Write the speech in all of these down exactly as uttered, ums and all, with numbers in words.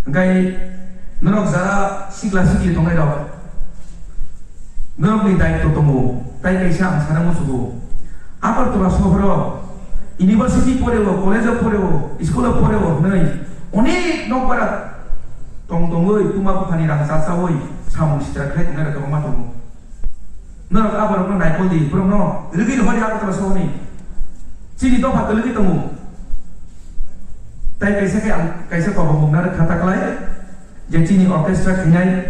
Hwnkhe norok jara sikla sikli tongnai rok, norokni daitw tongo, tai kaisa ang sana musugo. Agartala sohoro university poreo, college o poreo, school o poreo hwnwi onek nokbar tong tongwi tuma buphani rang chachawi samung sitra khlai tongnai rok kwbangma tongo. Norok aborokno naikol di, borokno rwgwi rohor ya Agartala sohorni. Chini dopha kwlwgwi tongo. Tai kaisa khe ang kaisa kobok mung narwk kha taklai, je chini orchestra khainai,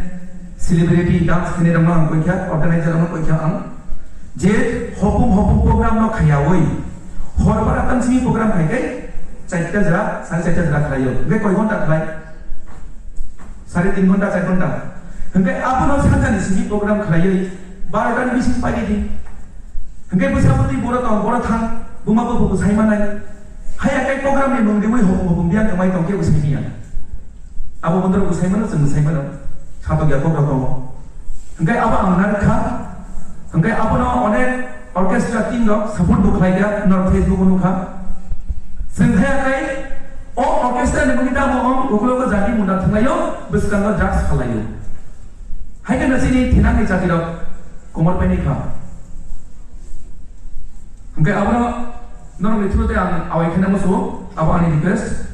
celebrity dance khainai rokno ang koikha, organizer rokno koikha ang, je hopung hopung program no khaiyawi, hor bara tang simi program khai khe, charta jora, sare charta jora khlaio, hwnkhe koi ghonta khlai? Sare tin ghonta, char ghonta. Hwnkhe abono sanjani simi program khlaiwi barota ni bising paidi di. Hwnkhe bwsa bwtwi boro tong, boro thang, buma buphuku sai manai. Haiya khe program ni mung riwi hopung hopung biyang kwmai tong khe bo sai miya. Abo bondorok bo sai mano, chwng bo sai mano. Satokya program tongo. Hwnkhe abo ang narwk kha. Hwnkhe abono onek orchestra team rok support bo khlai kha, norok Facebook o nukha. Chwng haiya khe o orchestra ni mungwi tamo wng, ukulogo jati munda thwnglaio, bwskango drugs phalaio. Hai khe no chini thinangni jatirok komor paini kha. Hwnkhe abono norokni through tei ang awai kheno musugo, abo ani request.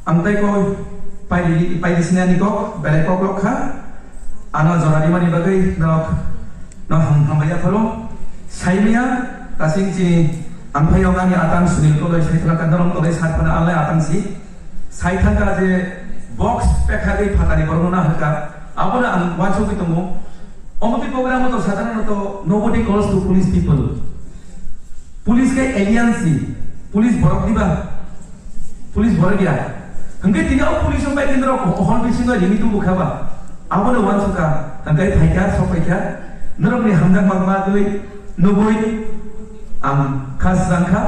Ang tei kok paidi, paidi sinani kok, belai kok lok kha. Ano jora rimani bagwi norok no ham-, hambai yapharo. Saimaya, tasing chini ang phayok ani atang Sunil Koloi, sai thangka norok koloi sat phana alai atang si. Sai thangka je box pekha gwi phatani borokno na hwnkha. Abono ang uansugwi tongo. Omo twi program to sadharanto nobody calls to police people. Police khe aliens ni. Police borok diba? Police borok ya. Hwnkhe tini o police wng bai khe norok hol bisingo rini tubu kha ba? Abono uansukha. Hwnkhe phaikha, sokphaikha. Norokni hamjak ma twi nugwi ang kha swjang kha.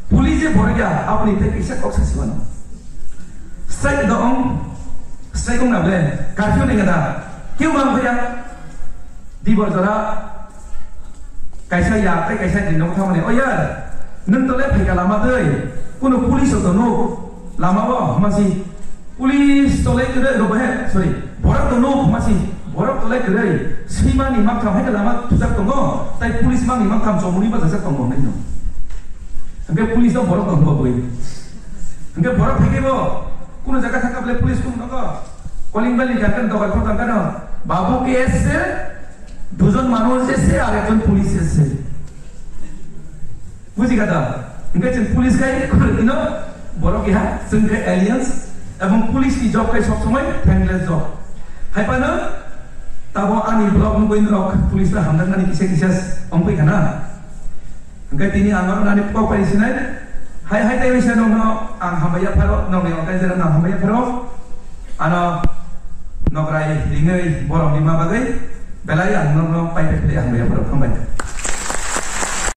Police je borok ya, aboni tei kisa kok sasi mano. Strike da ong, strike ong na ble, curfew ni gada. Keu mang ya. Dibor jora kaisa ya tei kaisa din nogo thamani. O ya, nwng tole phaika lama tei kuno police o tono lama o masi police tole kwrwi ro bahe, sorry, borok tono masi borok tole kwrwi sima ni maktham hai lama thujak tongo, tai police mang ni maktham chomuni bajajak tongo hinwi no. Hwnkhe police no borok tong bo bui. Hwnkhe borok phaikhe bo kuno jaga thangka bole police kuno nogo calling bell ni jangkano dogar khor jangkano babu ke esse. Dujon manuj ese ar ekjon police ese. Buji kha da? Hwnkhe chwng police khai khurwino borok keha chwng khe aliens ebong police ni job khai sob somoi thankless job. Hai phano tabo ani vlog nugwi norok police no hamjaknani kisa kisa ongphai khana. Hwnkhe tini ang oro nani kok pai sinai. Hai hai tei wisa nokno ang hambai yapharo, nokni organizer no hambai yapharo. Ano nokrai ringwi borok ni ma bagwi belai ang nokno pai pai hambai yapharo. Hambai.